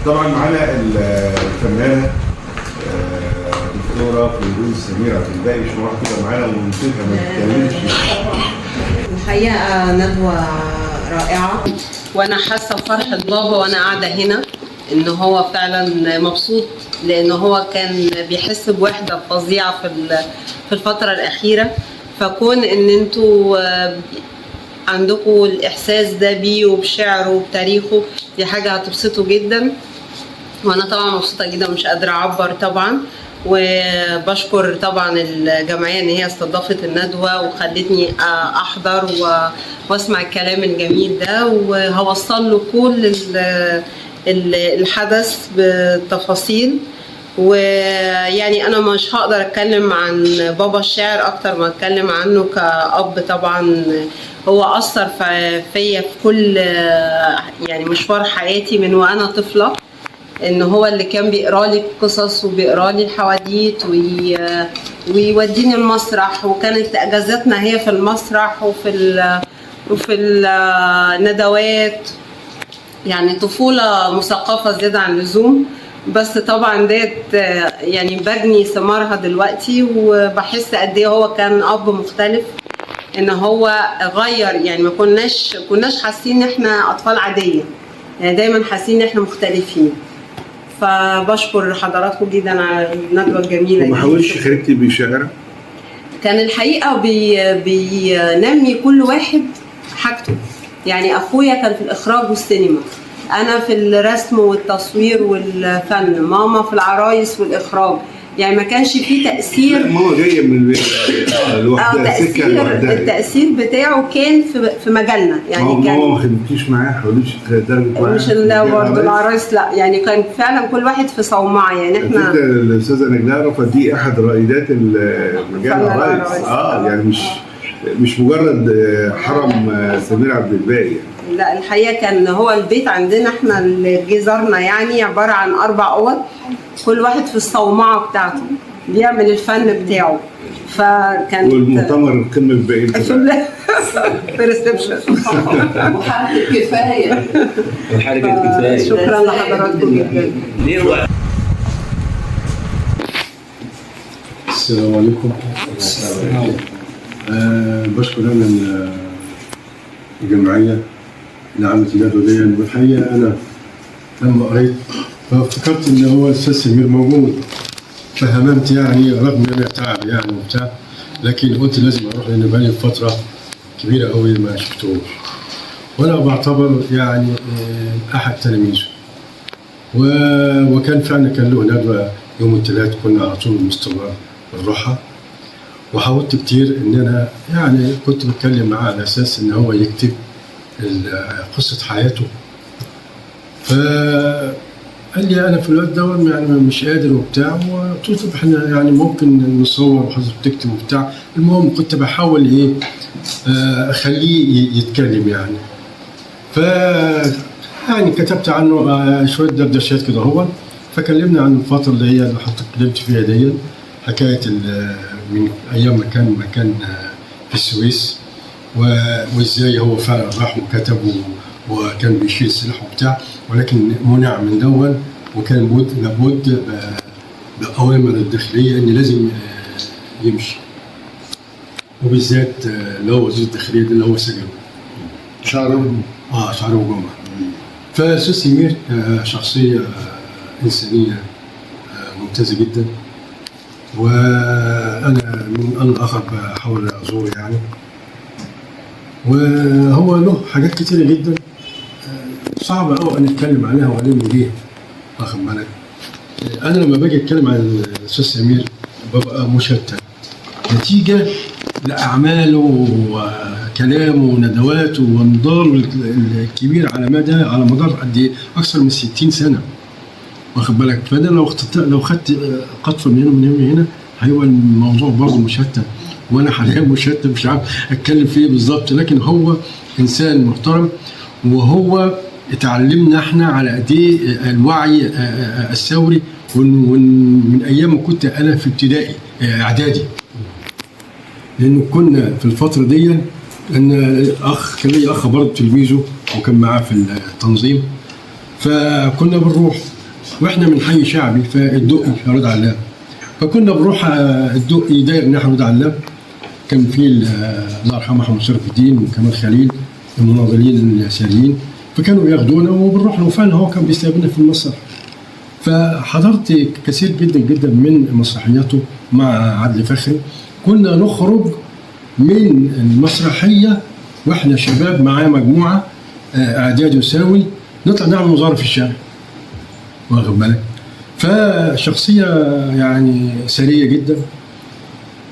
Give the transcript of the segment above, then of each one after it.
طبعا معانا الفنانة دكتورة فيروز سمير عبد الباقي، مش مرة كده معانا ونسيبها ما تتكلمش. الحقيقة ندوه رائعة، وانا حاسه بفرحة بابا وانا قاعدة هنا، ان هو فعلا مبسوط، لان هو كان بيحس بوحده فظيعة في الفترة الاخيرة. فكون ان انتوا عندكم الاحساس ده بيه وبشعره وبتاريخه، دي حاجة هتبسطه جدا. وانا طبعا مبسوطة جدا، مش قادرة اعبر طبعا. وبشكر طبعا الجمعية ان هي استضافت الندوة وخلتني احضر واسمع الكلام الجميل ده، وهوصل له كل الحدث بالتفاصيل. ويعني انا مش هقدر اتكلم عن بابا الشاعر اكتر ما اتكلم عنه كأب. طبعا هو اثر فيا في كل يعني مشوار حياتي من وانا طفله، ان هو اللي كان بيقرا لي القصص وبيقرا لي الحواديت ويوديني المسرح، وكانت اجازاتنا هي في المسرح وفي الندوات. يعني طفولة مثقفة زيادة عن اللزوم، بس طبعا ديت يعني بجني ثمارها دلوقتي، وبحس قد ايه هو كان اب مختلف، ان هو غير، يعني ما كناش حاسين ان احنا اطفال عادية، يعني دايما حاسين ان احنا مختلفين. فبشكر حضراتكم جدا على الندوة الجميلة وما دي. حاولش خالتي بشاعره؟ كان الحقيقة بينمي كل واحد حاجته. يعني اخويا كان في الاخراج والسينما، انا في الرسم والتصوير والفن، ماما في العرايس والاخراج. يعني ما كانش فيه تاثير. ماما جاية من البيت لوحدها، سكة تاثير لوحدها. التاثير بتاعه كان في مجالنا، يعني ماما كان ما خدتيش معاها، حاولتش تدربك معاها؟ مش برضه العرايس، لا، يعني كان فعلا كل واحد في صومعه. يعني احنا الفكرة الاستاذة نجلاء رفعت دي احد رائدات مجال فن العرايس. العرايس. يعني مش مجرد حرم سمير عبد الباقي يعني. لا، الحقيقة كان هو البيت عندنا احنا اللي جه زارنا يعني عبارة عن 4 اوض، كل واحد في الصومعه بتاعته بيعمل الفن بتاعه. فكان والمؤتمر القمه الباقي في reception. وحركة كفاية. وحركة كفاية. شكرا لحضراتكم جدا. ليه وقت؟ السلام عليكم. بشكر انا الجمعية اللي عملت الندوة دي. والحقيقة انا لما قريت فافتكرت ان هو الاستاذ سمير موجود، فهممت يعني رغم ان انا تعب يعني وبتاع، لكن قلت لازم اروح لان بقالي فترة كبيرة قوي ما شفتهوش، وانا بعتبر يعني احد تلاميذه. وكان فعلا كان له ندوه يوم الثلاث، كنا على طول باستمرار بنروحها. وحاولت كتير ان انا يعني كنت بتكلم معاه على اساس ان هو يكتب قصة حياته، فقال لي انا في الوقت ده يعني مش قادر وبتاع. وقلت له طب احنا يعني ممكن نصور وحضرتك تكتب وبتاع. المهم كنت بحاول ايه اخليه يتكلم يعني. ف يعني كتبت عنه شوية دردشات كده هو، فكلمنا عن الفترة اللي هي اللي حضرتك اتكلمت فيها دي، حكاية من ايام ما كان في السويس، وازاي هو فعلا راح وكتب وكان بيشيل سلاح وبتاع، ولكن منع من دون، وكان لابد باوامر الداخلية ان لازم يمشي، وبالذات اللي هو وزير الداخلية ده اللي هو سجنه شعره شعره جمعه. فالاستاذ سمير شخصية انسانيه ممتازة جدا، وانا من ان اخر بحاول ازوره يعني. وهو له حاجات كتيرة جدا صعبة قوي ان اتكلم عليها والم بيها، واخد بالك. انا لما باجي اتكلم عن الاستاذ سمير ببقى مشتت نتيجة لاعماله وكلامه وندواته ونضاله الكبير على مدار قد ايه، اكثر من 60 سنة، واخد بالك. فانا لو خدت قطفه من هنا ومن هنا ومن هنا هيبقى الموضوع برضه مشتت، وانا حاليا مشتت مش عارف اتكلم فيه بالظبط. لكن هو انسان محترم، وهو اتعلمنا احنا على قد ايه الوعي الثوري، ومن ايام ما كنت انا في ابتدائي اعدادي، لانه كنا في الفترة دي ان اخ كان لي اخ برضه تلميذه وكان معاه في التنظيم، فكنا بنروح واحنا من حي شعبي في الدقي في رضا علام، فكنا بنروح الدقي داير ناحية رضا علام. كان في الله يرحمه محمد شرف الدين وكمال خليل المناضلين اليساريين، فكانوا بياخدونا وبنروح له، وفعلا هو كان بيستقبلنا في المسرح. فحضرت كثير جدا جدا من مسرحياته مع عدلي فخري. كنا نخرج من المسرحية واحنا شباب معاه مجموعة اعدادي وثانوي، نطلع نعمل مظاهره في الشارع، واخد بالك. فشخصيه يعني ثرية جدا،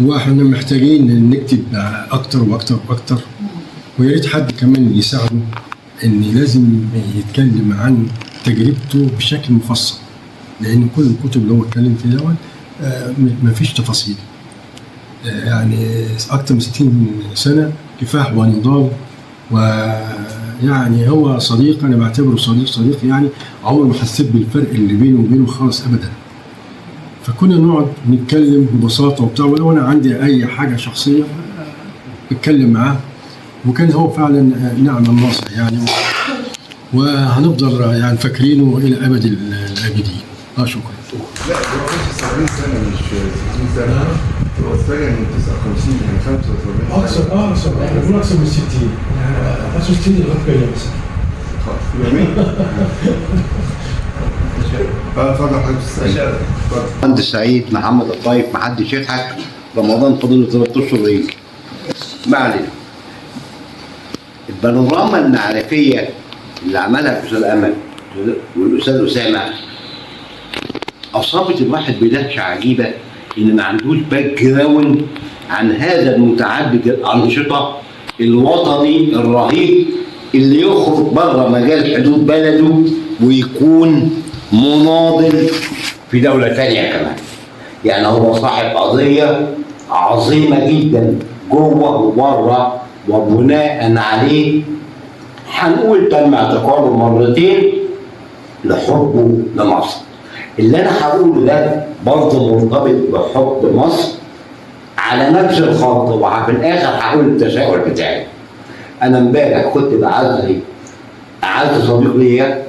واحنا محتاجين نكتب اكتر واكتر واكتر، ويا ريت حد كمان يساعده ان لازم يتكلم عن تجربته بشكل مفصل، لان كل الكتب اللي هو اتكلم فيها دوت مفيش تفاصيل. يعني اكتر من 60 سنة كفاح ونضال، ويعني هو صديق، انا بعتبره صديق يعني عمري ما حسيت بالفرق اللي بينه وبينه خالص ابدا. فكنا نقعد نتكلم ببساطة وبتاع، ولو انا عندي اي حاجة شخصية بتكلم معاه، وكان هو فعلا نعم الناصح يعني، وهنفضل يعني فاكرينه الى ابد الابدين. شكرا. لا هو مش 70 سنة، مش 60 سنة، هو اتسجن من 59 يعني 75 اكثر، احنا بنقول اكثر من 60، يعني 65 لغاية 100 مثلا. خلاص يبقى 100. اتفضل حضرتك السعيد. اتفضل. مهندس سعيد محمد الطايف، محدش يضحك، رمضان فاضل له 3 اشهر ويجي. ما علينا. البانوراما المعرفيه اللي عملها الاستاذ امل والاستاذ اسامة اصابت الواحد بدهشه عجيبة، ان ما عندوش background عن هذا المتعدد الانشطة الوطني الرهيب اللي يخرج بره مجال حدود بلده ويكون مناضل في دولة تانية كمان. يعني هو صاحب قضية عظيمة جدا جوه وبره، وبناء عليه هنقول تم اعتقاله مرتين لحبه لمصر. اللي انا هقوله ده برضه مرتبط بحب مصر على نفس الخط، وفي الاخر هقول التساؤل بتاعي. انا امبارح كنت بعزي اعز صديق ليا،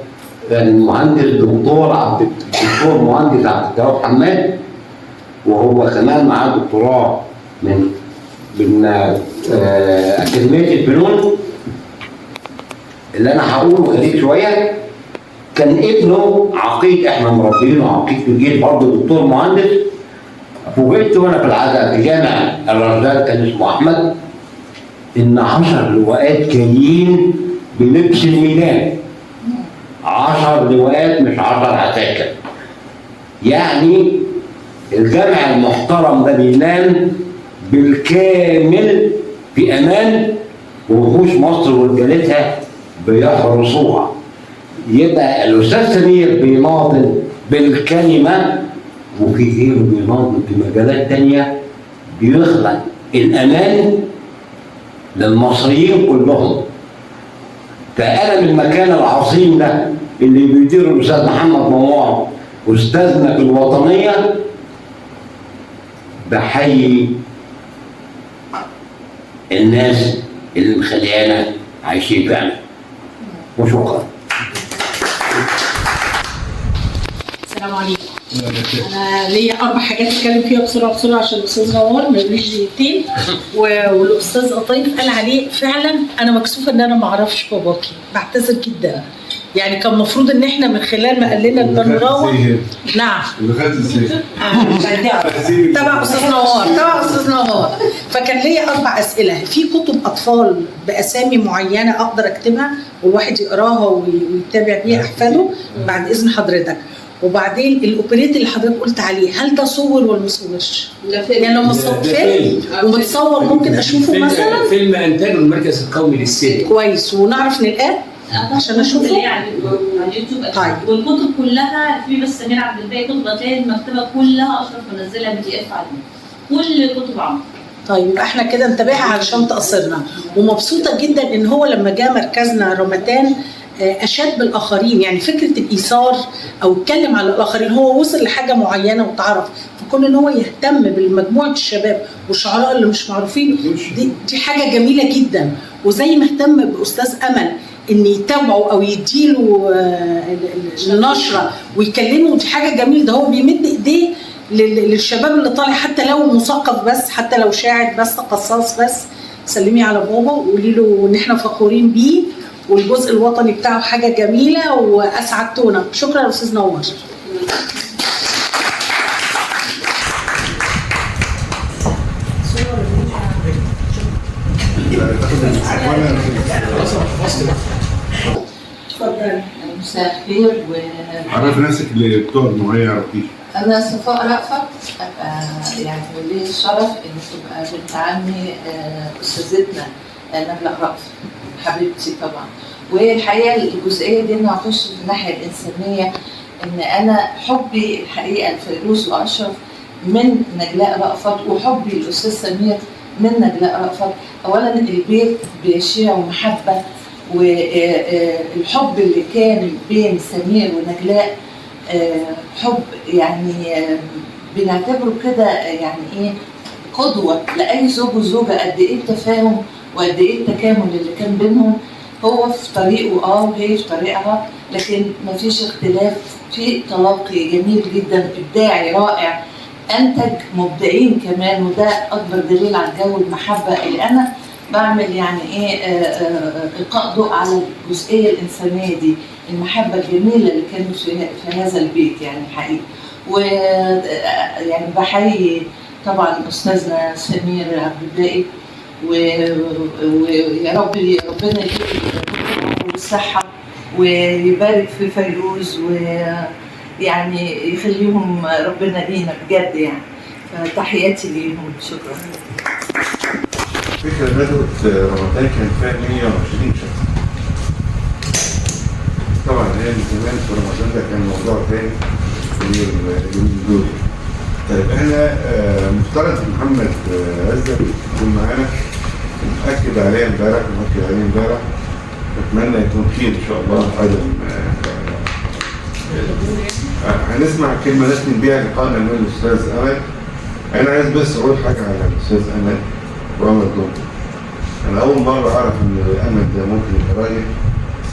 المهندس دكتور عبد الدكتور مهندس عبد الجواد حماد، وهو كمان معاه دكتوراه من اكاديمية الفنون. اللي انا هقوله غريب شوية، كان ابنه عقيد، احنا مربينه عقيد في الجيش برضه دكتور مهندس. فوجئت وانا في العزاء في جامع الرجال، كان اسمه احمد، ان 10 لواءات جايين بلبس الميدان. 10 لواءات مش 10 عساكر. يعني الجامع المحترم ده بينام بالكامل في امان، ووحوش مصر ورجالتها بيحرسوها. يبقى الاستاذ سمير بيناضل بالكلمة، وفي غيره بيناضل في مجالات تانية، بيخلق الامان للمصريين كلهم. فانا من المكان العظيم ده اللي بيديره الاستاذ محمد نوار استاذنا في الوطنية، بحيي الناس اللي مخليانا عايشين فعلا، وشكرا. السلام عليكم. انا ليا 4 حاجات اتكلم فيها بسرعة بسرعة عشان الاستاذ نوار ما يقوليش دقيقتين، والاستاذ قطيف قال عليه فعلا. انا مكسوفه ان انا ما اعرفش باباكي، بعتذر جدا. يعني كان المفروض ان احنا من خلال ما قال لنا البانوراما. نعم. تبع استاذ نوار، تبع استاذ نوار. فكان ليا 4 اسئلة. في كتب اطفال باسامي معينة اقدر اكتبها والواحد يقراها ويتابع بيها احفاده بعد اذن حضرتك؟ وبعدين الاوبريت اللي حضرتك قلت عليه، هل ده صور ولا ما صورش؟ يعني لو مصور فيلم ومتصور ممكن اشوفه مثلا؟ فيلم انتاجه المركز القومي للسينما. كويس، ونعرف نلقاه عشان اشوفه؟ على اليوتيوب. طيب. والكتب كلها في، بس سمير عبد الباقي كتب هتلاقي المكتبة كلها اشرف منزلها PDF عليه، كل كتب عمرو. طيب يبقى احنا كده نتابعها علشان تقصرنا. ومبسوطة جدا ان هو لما جه مركزنا رمتان اشاد بالاخرين، يعني فكرة الايثار او اتكلم على الاخرين، هو وصل لحاجة معينة وتعرف، فكون ان هو يهتم بمجموعه الشباب والشعراء اللي مش معروفين دي حاجة جميلة جدا. وزي ما اهتم باستاذ امل ان يتابعه او يديله النشرة ويكلمه، دي حاجة جميلة. ده هو بيمد ايديه للشباب اللي طالع، حتى لو مثقف بس، حتى لو شاعر بس، قصاص بس. سلمي على بابا وقولي له ان احنا فخورين بيه، والجزء الوطني بتاعه حاجة جميلة، واسعدتونا. شكرا يا استاذ نوار. اتفضل. مساء الخير. عرفي نفسك اللي بتوع الجمهورية يعرفيك. أنا صفاء رأفت، أبقى يعني ولي الشرف إن تبقى بنت عمي أستاذتنا نجلاء رأفت حبيبتي طبعا. وهي الحقيقة الجزئية دي إنه هخش في الناحية الإنسانية، إن أنا حبي الحقيقة لفيروز وأشرف من نجلاء رأفت، وحبي للأستاذ سمير من نجلاء رأفت. أولا البيت بيشيع محبة، والحب اللي كان بين سمير ونجلاء حب يعني بنعتبره كده يعني ايه قدوة لأي زوج وزوجة. قد ايه التفاهم وقد ايه التكامل اللي كان بينهم. هو في طريقه وهي في طريقها، لكن مفيش اختلاف، في تلاقي جميل جدا، ابداعي رائع، انتج مبدعين كمان. وده اكبر دليل على جو المحبة اللي انا بعمل يعني ايه القاء ضوء على الجزئية الانسانية دي، المحبة الجميلة اللي كانت في هذا البيت يعني الحقيقة. ويعني بحيي طبعا استاذنا سمير عبد الباقي، ويا رب ربنا يديله الصحة ويبارك في فيروز، ويعني يخليهم ربنا لينا بجد يعني. فتحياتي ليهم، شكرا. فكرة ندوة رمضان كان فيها 120 شخص. طبعا هي من زمان في رمضان ده كان موضوع تاني غير اليومين دول. طيب احنا مفترض محمد عزت يكون معانا، نأكد عليه امبارح ونأكد عليه امبارح، أتمنى يكون خير إن شاء الله. عدم هنسمع كلمة نختم بيها لقائنا من الأستاذ أمل. أنا عايز بس أقول حاجة على الأستاذ أمل وأمل دونكو. أنا أول مرة أعرف إن أمل ده ممكن يبقى راجل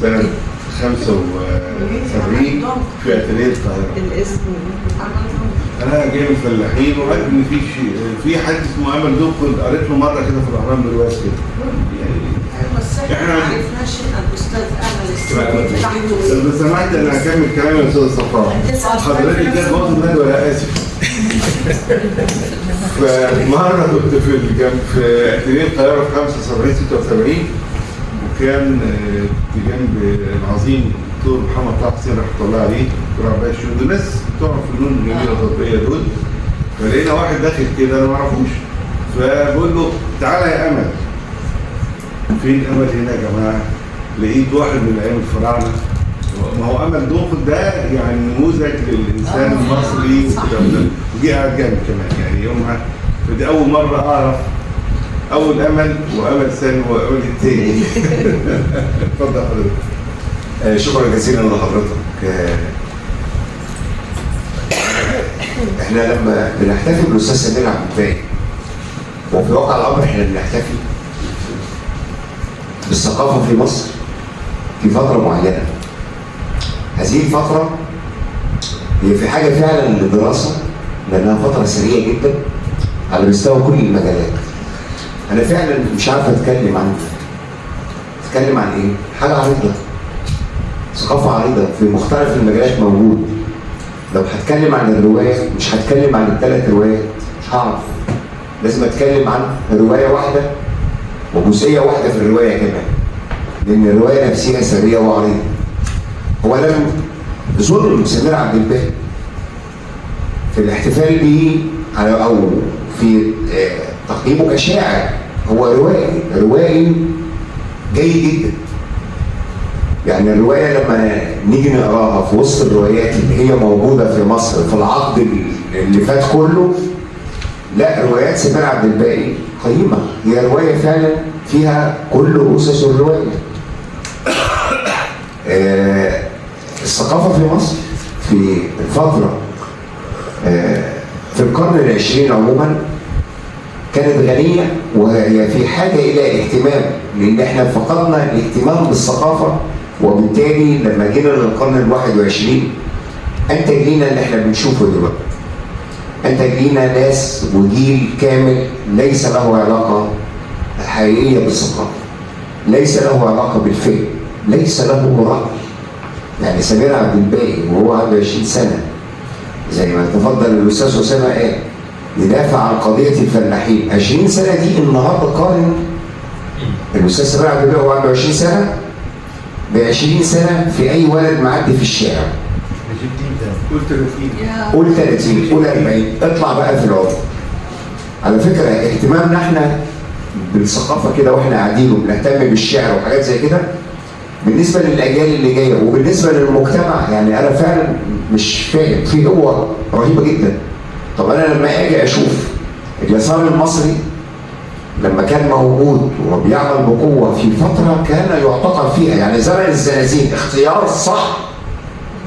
سنة 75 في أتيليه القاهرة. الاسم أنا جاي من الفلاحين وعارف إن في حد اسمه أمل دونكو، قريت له مرة كده في الأهرام دلوقتي كده. يعني بس احنا ما عرفناش ان الاستاذ امل السيد بتاعته. لو سمحت انا هكمل كلامي يا استاذ صفاء. حضرتك ده باظ الندوة، لا اسف. فمره كنت في في اتيليه القاهرة في 75 76، وكان بجنب العظيم الدكتور محمد طه حسين رحمه الله عليه، دكتور عباس شنودة، الناس بتوع الفنون الجميلة التطبيقية دول. فلقينا واحد داخل كده انا ما اعرفوش، فبقول له تعالى يا امل. فين امل هنا يا جماعة؟ لقيت واحد من ايام الفراعنة. ما هو امل دونكو ده يعني نموذج للانسان المصري وكده، وجه قاعد جنبي كمان يعني يومها. فدي اول مرة اعرف اول امل وامل ثاني وامل الثاني. اتفضل حضرتك. شكرا جزيلا لحضرتك. احنا لما بنحتفل بالاستاذ سمير عبد الباقي، وفي واقع الامر احنا بنحتفل بالثقافة في مصر في فترة معينة. هذه الفترة هي في حاجة فعلا للدراسة، لأنها فترة سريعة جدا على مستوى كل المجالات. أنا فعلا مش عارف أتكلم عن إيه؟ حاجة عريضة، ثقافة عريضة في مختلف المجالات موجود. لو هتكلم عن الرواية مش هتكلم عن الثلاث روايات، مش هعرف. لازم أتكلم عن رواية واحدة وجزئية واحدة في الرواية كمان، لأن الرواية نفسها سرية وعريضة. هو لم ظلم سمير عبد الباقي في الاحتفال به على أو في تقييمه كشاعر، هو روائي جيد جدا. يعني الرواية لما نيجي نقراها في وسط الروايات اللي هي موجودة في مصر في العقد اللي فات كله، لا، روايات سمير عبد الباقي قيمة، هي رواية فعلا فيها كل أسس الرواية. الثقافة في مصر في الفترة في القرن العشرين عموما كانت غنية، وهي في حاجة إلى اهتمام. لان احنا فقدنا الاهتمام بالثقافة، وبالتالي لما جينا للقرن 21 انتج لينا اللي احنا بنشوفه دلوقتي. انتج لينا ناس وجيل كامل ليس له علاقة حقيقية بالثقافة، ليس له علاقة بالفهم، ليس له راي. يعني سمير عبد الباقي وهو عنده 20 سنة زي ما تفضل الاستاذ اسامة قال يدافع عن قضية الفلاحين، 20 سنة دي النهارده قارن الاستاذ سمير عبد الباقي وهو عنده 20 سنة ب 20 سنة في اي ولد معدي في الشارع. قول 30، قول 30، قول 40، اطلع بقى في العمر. على فكرة اهتمامنا احنا بالثقافة كده واحنا قاعدين وبنهتم بالشعر وحاجات زي كده بالنسبة للاجيال اللي جاية وبالنسبة للمجتمع، يعني انا فعلا مش فاهم، في قوة رهيبة جدا. طب انا لما اجي اشوف اليسار المصري لما كان موجود وبيعمل بقوة في فترة كان يعتقل فيها، يعني زمن الزنازين اختيار صح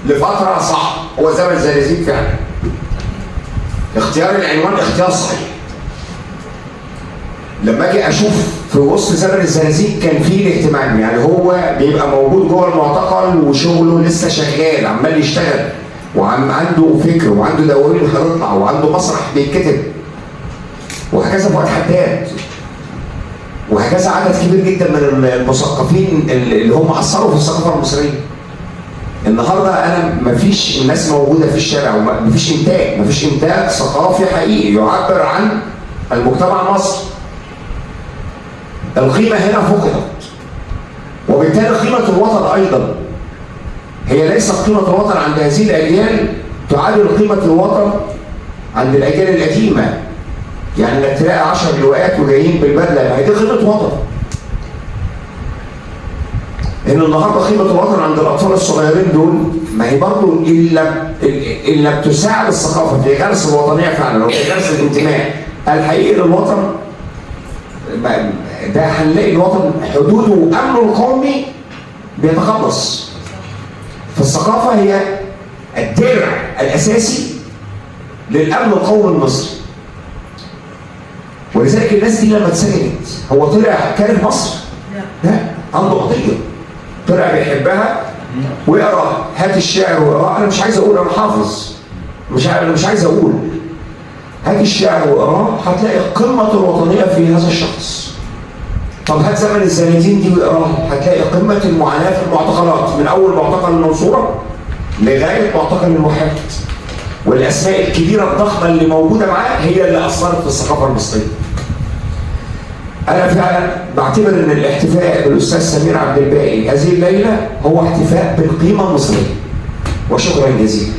لفترة صح، هو زمن الزنازين فعلا. اختيار العنوان اختيار صحيح. لما اجي اشوف في وسط زمن الزنازين كان فيه الاهتمام، يعني هو بيبقى موجود جوه المعتقل وشغله لسه شغال، عمال يشتغل وعم عنده فكر وعنده دواوين هتطلع وعنده مسرح بيتكتب، وهكذا فؤاد حداد، وهكذا عدد كبير جدا من المثقفين اللي هم اثروا في الثقافة المصرية. النهارده انا مفيش الناس موجودة في الشارع ومفيش انتاج، مفيش انتاج ثقافي حقيقي يعبر عن المجتمع المصري. القيمة هنا فقدت، وبالتالي قيمة الوطن ايضا هي ليست قيمة الوطن عند هذه الاجيال تعادل قيمة الوطن عند الاجيال القديمة. يعني انك تلاقي 10 لواءات وجايين بالبدله، ما هي دي قيمة وطن. ان النهارده قيمة الوطن عند الاطفال الصغيرين دول ما هي برضه الا بتساعد الثقافة في غرس الوطنية فعلا وفي غرس الانتماء الحقيقي للوطن. ده هنلاقي الوطن حدوده وامنه القومي بيتخلص. فالثقافه هي الدرع الاساسي للامن القومي المصري. ولذلك الناس دي لما اتسجنت هو طلع كاره مصر؟ لا، عنده قضية، طلع بيحبها ويقرا، هات الشعر واقراه. انا مش عايز اقول، انا حافظ، مش عايز اقول. هات الشعر واقراه هتلاقي قمة الوطنية في هذا الشخص. طب هات زمن الزنازين دي واقراه هتلاقي قمة المعاناة في المعتقلات، من اول معتقل المنصورة لغاية معتقل المحيط. والاسماء الكبيرة الضخمة اللي موجودة معاه هي اللي اثرت في الثقافة المصرية. انا فعلا بعتبر ان الاحتفاء بالاستاذ سمير عبد الباقي هذه الليلة هو احتفاء بالقيمة المصرية. وشكرا جزيلا.